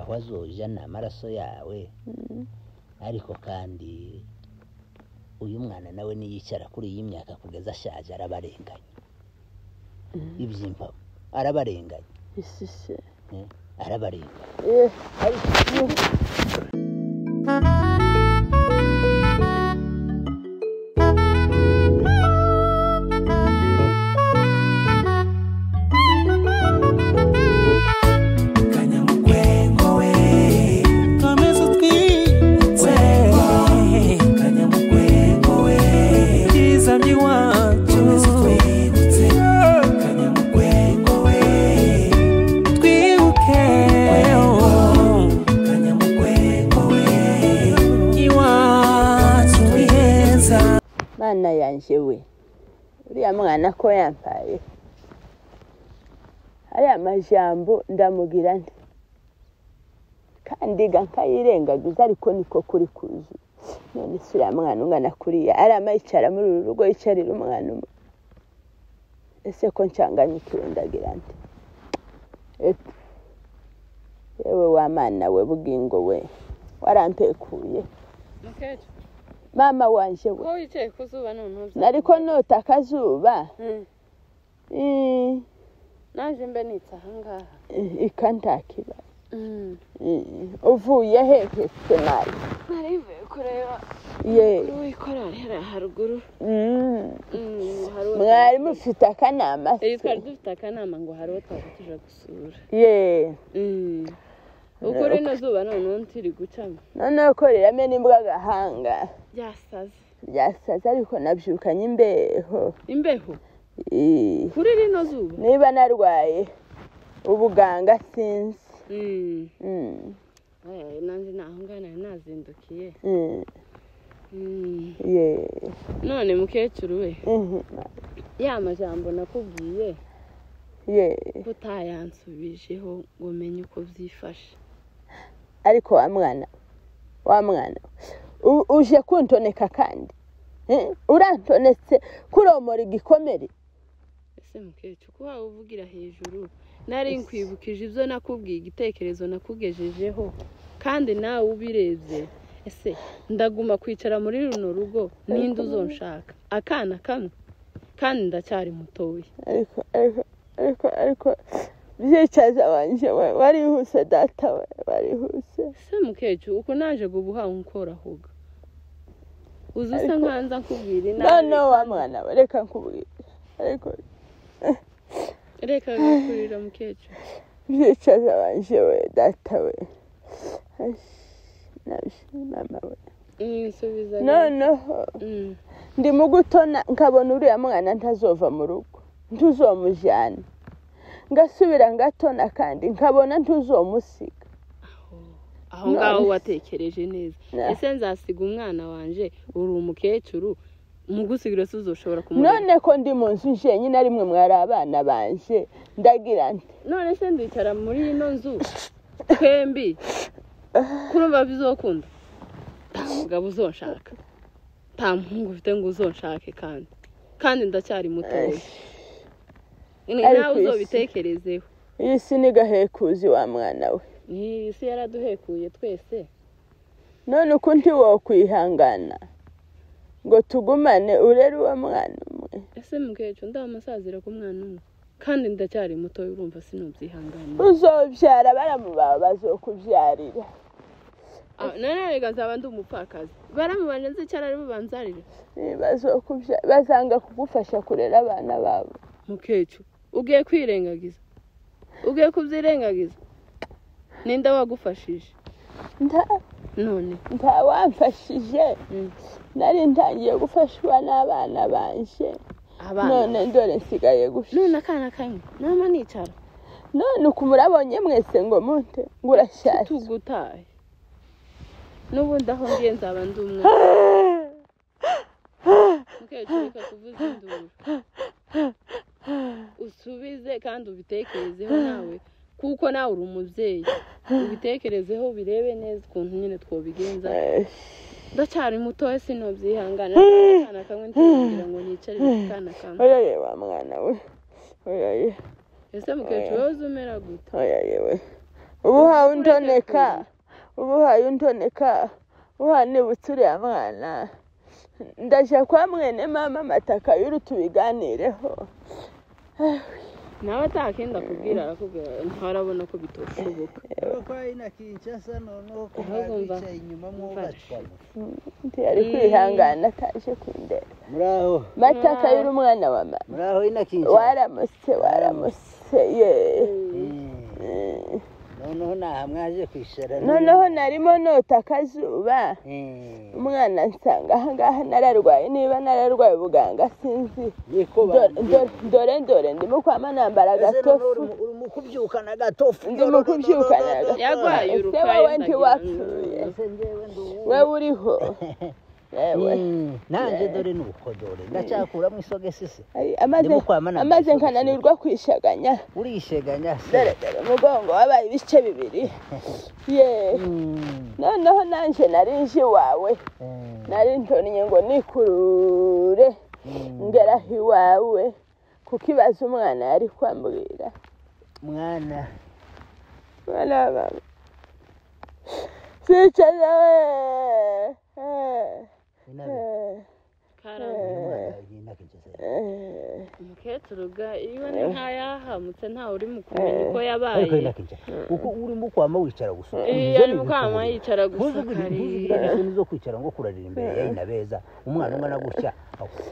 Aho azoja ni amaraso yawe. Ariko kandi uyu mwana nawe niyicara kuri iyi myaka kugeza ashaje arabarenganya. Ibyimpa arabarenganya. Isise. Arabarenganya. Mana yanje we, uriya mwana ko yampaye ariya majambo ndamugira nti kandi nkayirengagiza, ariko niko kuri kuzuye. None se uriya mwana ungana kuriya arama yicara muri uru rugo yicarira umwana umwe, ese ko ncanganyikiwe ndagira nti yewe wa mana we, bugingo we, warampekuye. Mama wanje we, ko wicaye ku zuba none? Nariko nota akazuba. Naje mbe nitsa ahangaha. Ikantakiba. Uvuye hehe se nawe? Narivuye kureba ye uwikorari hariya haruguru. Mwari mufite akanama? Twari dufite akanama ngo hari uwo twaba tuja gusura. Ye. Uko rino zuba noneho ntiri gucamo. Noneho ko riramena imbwa agahanga. Ryasaze. Ryasaze, ariko nabyukanye imbeho. Imbeho? Kuri rino zuba? Niba narwaye ubuganga sinzi. Nanjye naho ngaho nari nazindukiye. Ye. None mukecuru we, ya majambo nakubwiye ye kutayansubijeho ngo menye uko byifashe. Ariko wa mwana uje kuntoneka kandi urantonetse kuromora igikomere. Ese mukecuru ko wawe uvugira hejuru? Nari nkwibukije ibyo nakubwiye, igitekerezo nakugejejeho, kandi nawe ubirebye. Ese ndaguma kwicara muri runo rugo ninde uzonshaka? Akana kamwe kandi ndacyari mutoya. Ariko ariko ariko ariko byicaza wanje we, warihuse data we, warihuse. Ese mukecuru uko naje gubuha unkorahoga uzi usa nkanza nkubwira inama? No wa mwana we, reka nkubwire. Ariko reka gukurira mukecuru. Byicaza wanje we data we, mama we. Nsubiza. Noneho ndi mu gutona nkabona uriya mwana ntazova mu rugo, ntuzomujyana. Ngasubira ngatona kandi nkabona ntuzomusiga. Aho ngaho watekereje neza. Ese nzasiga umwana wanje? Uri umukecuru, mugusigira se uzoshobora kumurera? None ko ndi mu nzu jenyine ari mwe mwari abana banje, ndagira nti none se ndicara muri ino nzu twembi kurumva bizokunda? Nta mugabo uzonshaka, nta muhungu ufite ngo uzonshake, kandi ndacyari mutoya. Nawe uzobitekerezeho. Iyi si ni gahekuzi wa mwana we. Iyi si yaraduhekuye twese. None uko ntiwokwihangana ngo tugumane urere uwo mwana umwe? Ese mukecuru ndamusazira ku mwana umwe kandi ndacyari mutoya, urumva sinubyihanganira. Uzobyara baramubawe bazokubyarira. None reka nzaba ndi umupfakazi, baramubanje nzicara ari bubanzarire. Bazanga kugufasha kurera abana babo. Mukecuru ugiye kwirengagiza, ugiye kubyirengagiza. Ninde wagufashije? None nta wamfashije. Nari ntangiye gufashwa n'abana banje, none ndore nsigaye gusha. None akana kamwe nama nicara. None uko murabonye mwese ngo munte ngo urashaje. Tugutaye n'ubundi aho ngiye nzaba ndi umwe. Mukecuru reka kuvuza induru, usubize kandi ubitekerezeho nawe, kuko nawe uri umubyeyi. Ubitekerezeho birebe neza ukuntu nyine twobigenza. Ndacyari mutoya sinobyihangana. Akana kamwe ntigira ngo nicare akana kamwe. Oya ye wa mwana we, oya ye. Ese mukecuru wowe uzumera gute? Oya yewe, Ubu hawe untoneka, ubu hawe untoneka, uhanibutse uriya mwana. Ndaje kwa mwene mama amataka y'uru tubiganireho. Nawe atakenda kubwira arakubwira ntarabona ko bitoshoboka. Ko ina Kinshasa noneho ko Ahubwo mva- mwabicaye inyuma mwubacwa. Ntiyari kwihangana ataje kundeba. Muraho. Mataka y'uru mwana wa mama. Muraho ina Kinshasa. Waramutse, waramutse ye. Noneho naha mwaje kwicara. Noneho narimo nota akazuba. Umwana nsanga ahangaha nararwaye, niba nararwaye ubuganga sinzi. Niko Dore dore ndimo kwama nambara agatofu. Uri mu kubyukana gatofu. Ndimo kubyukana agatofu. Yarwaye Ese urukwaye wowe ndagira ntiwapfuye. Ese njyewe ndi uwuhe? Wewe uriho. Yewe. Nanjye dore nuko dore ndacyakuramo isogesi se. Ai, amaze Ndimo kwama nambara amaze isogesi. nkananirwa kwishaganya. Urisheganya se. Dore dore umugongo wabaye ibice bibiri. Ye. Noneho nanje nari nje iwawe. Nari ntonnye ngo nikurure ngeraho iwawe kuko ibaza umwana yari kwambwira. Mwana. Mwana wa mama. Sicaza we. Inabe. Karame. Ina Kinshasa. Umukecuru ga iwe ni nkayahamutse ntawe uri mu kumenya uko yabaye. Ariko ina Kinshasa. Uko urimo kwama wicara gusa. Iyo ari mu kwama yicara gusa Ntuzugira kariya. isoni zo kwicara ngo kurarira imbere ya Inabeza. Umwana ungana gutya.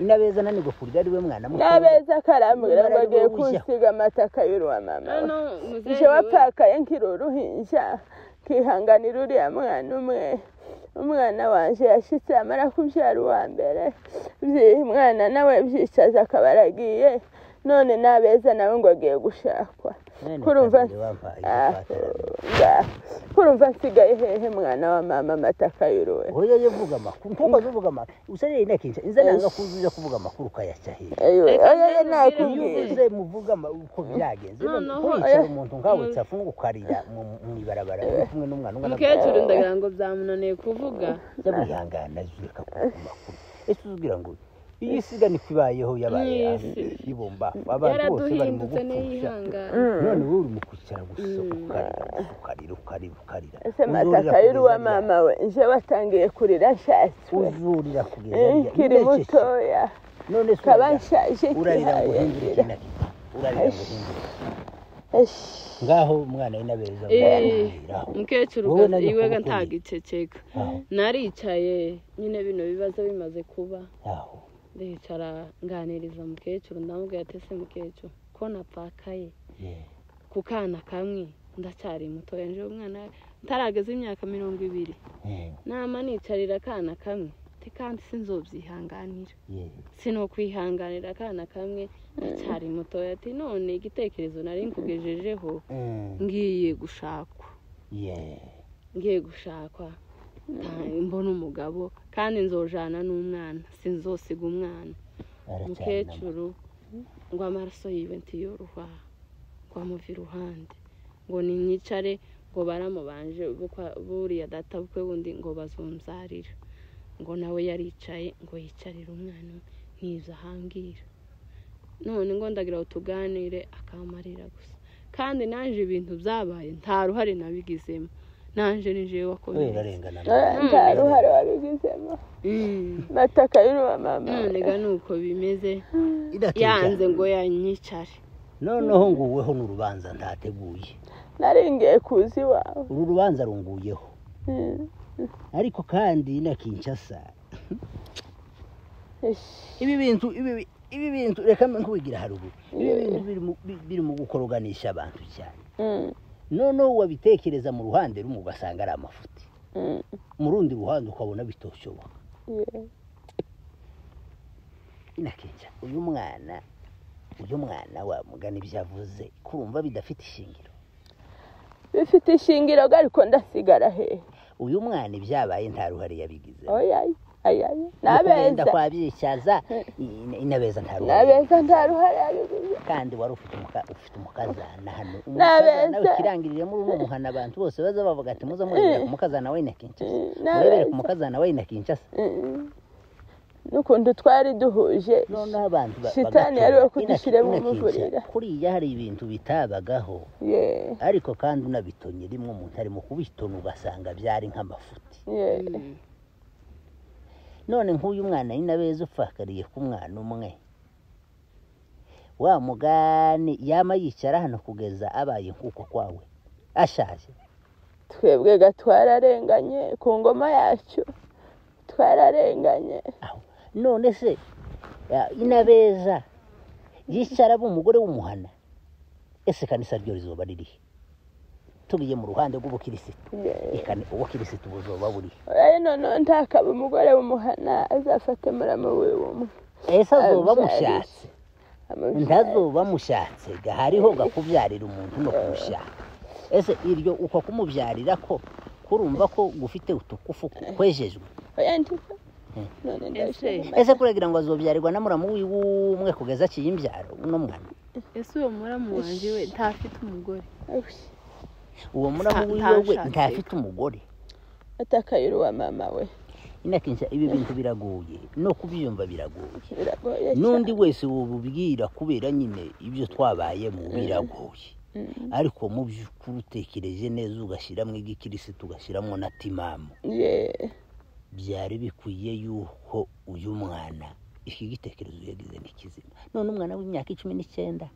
Inabeza nanirwa kurya ari we mwana muto. Nabeza karambwira ngo agiye kunsiga amataka y'uruwa mama we. Noneho muzehe Nje we wapfakaye nkiri uruhinja nkihanganira uriya mwana umwe. Umwana wanje yashitse amara kubyara uwa mbere, mwana nawe byicaza akaba aragiye, none nabeza nawe ngo agiye gushakwa. Kurumva kurumva nsigaye hehe mwana wa mama amataka y'uruwe. Oya yo vuga amakuru nkuko uvuga amakuru usariye ina Kinshasa inza nanga kuzuza kuvuga amakuru ukayaca hehe. Ayiwe, Reka oya nze nakubwira. Uvuze muvuga uko byagenze. Noneho- Kwicara umuntu nkawe tsafunga ukarira mu ibarabara uri kumwe n'umwana ungana Umukecuru ndagira ngo byamunaniye kuvuga. jya wihangana zureka kuvuga amakuru. Ese uzubwira ngo iyi siga niko ibayeho yabaye Iyi si. ibomba abantu bose bari mu Yaraduhindutse gupfusha. ntiyihangana. None wowe uri mu kwicara gusa ukarira gusa ukarira ukarira ukarira. Ese mataka y'uruwa mama we nje watangiye kurira nshatswe. Uzurira kugeza ryari? Nkiri mutoya None se kaba nshaje urarira ngo uhindure nkihaye. iki na iki? Urarira ngo uhindure. Ngaho umwana w'inabeza Eh, Umukecuru Wowe na iwe ga nyoko ntagiceceka. Aho. Naricaye nyine bino bibazo bimaze kuba. Aho. Ndicara nganiriza umukecuru ndamubwira ati ese mukecuru ko napfakaye Yeah. ku kana kamwe ndacyari mutoya nje umwana ntarageza imyaka 20. Nama nicarira akana kamwe ati kandi sinzobyihanganira. Yeah. Sinokwihanganira akana kamwe ndacyari mutoya ati none igitekerezo nari nkugejejeho ngiye gushakwa. Yeah. Ngiye gushakwa mbona umugabo kandi nzojana n'umwana sinzosiga umwana. Umukecuru ngo amaraso yiwe ntiyoroha ngo amuve iruhande ngo nimyicare ngo baramubanje buriya data bukwe bundi ngo bazumzarira ngo nawe yaricaye ngo yicarire umwana ntiza ahangira. None ngo ndagira ngo tuganire akamarira gusa kandi nanje ibintu byabaye nta ruhare nabigizemo. Nanje nije wakomeretse. Urarengana. Nta ruhare wabigizemo. Mataka y'uruwa mama. None ga nuko bimeze yanze ngo yanyicare. Noneho nguweho n'urubanza ntateguye. Naringiye kuzi iwawe. Uru rubanza runguyeho. Ariko kandi na Kinshasa. Ibi bintu ibi bintu reka nkubigira haruguru. Ibi bintu biri mu gukoroganisha abantu cyane. Noneho wabitekereza mu ruhande rumwe ugasanga ari amafuti. Mu rundi ruhande ukabona bitoshoboka. Ina Kinshasa uyu mwana wa mugani ibyo avuze kurumva bidafite ishingiro. Bifite ishingiro ariko ndasigara he. Uyu mwana ibyabaye nta ruhare yabigize. Oya ayaye. Nabeza kwa byicyaza inabeza nta ruhare. Nabeza nta ruhare yabigize. Kandi wari ufite umukazana hano. Umukazana kirangirire muri uno muhana abantu bose baza bavuga ati muza murebera ku mukazana we na Kinshasa. Murebere ku mukazana we na Kinshasa. N'ukuntu twari duhuje. Noneho abantu Shitani yari we kudushyiramo umuvurira. Kuriya hari ibintu bitabagaho. Ariko kandi unabitonye rimwe umuntu arimo kubitona ugasanga byari nk'amafuti. None nk'uyu mwana Inabeza upfakariye ku mwana umwe, wa mugani yama yicara hano kugeza abaye nk'uko kwawe ashaje. Twebwe gatwararenganye ku ngoma yacu, twararenganye. None se Inabeza yicara umugore w'umuhana, ese kanisa ryo rizoba ririhe? Tugiye mu ruhande rw'ubukirisitu, ikane ubukirisitu buzoba buri. None ntakaba umugore w'umuhana azafate muramu wiwe umwe. Ese azoba mushatse? Ntazoba mushatse, gahariho gakubyarira umuntu no kumushaka. Ese iryo uko kumubyarira ko kurumva ko gufite utukufu kwejejwe? Ese kuragira ngo azobyarirwa na muramu wiwe umwe kugeza aciye imbyaro uno mwana? Ese uwo muramu wanje we ntafite umugore? Uwo muramu wiwe we ntafite umugore, atakayira wa mama we. Inakinsha ibi bintu biragoye no kubyumva biragoye, n'undi wese wobubwira kubera nyine ibyo twabayemo biragoye. Ariko mu by'ukuri utekereje neza ugashyiramo igikirisitu ugashyiramo na timamu, byari bikwiye yuko uyu mwana iki gitekerezo yagize ni kizima. None umwana w'imyaka 19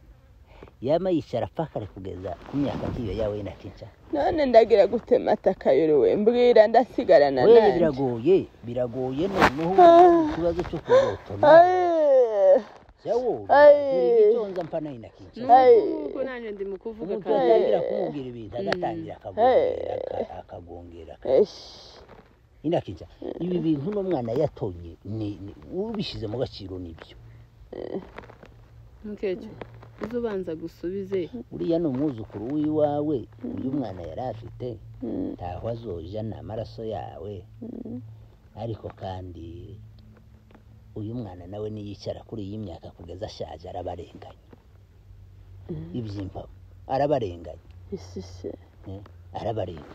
yama yicara apfakare kugeza ku myaka nk'iyo yawe Inakinsha. None ndagira gutema atakayuruwe mbwira ndasigarana nande. Biragoye, biragoye. Noneho ikibazo cyo kuzotona yawo igitonza mpana Inakinsha. Nuko nanje ndi mu kuvuga kandi atangira kumubwira ibintu agatangira akagongera. Inakinsha ibi bintu no mwana yatonye ni ubishize mu gaciro nibyo. Mukecuru uzubanza gusubize uriya ni umwuzukuru w'iwawe, uyu mwana yari afite ntaho azoja ni amaraso yawe. Ariko kandi uyu mwana nawe niyicara kuri iyi myaka kugeza ashaje arabarenganya. Ibyimpa arabarenganya. Arabarenganya.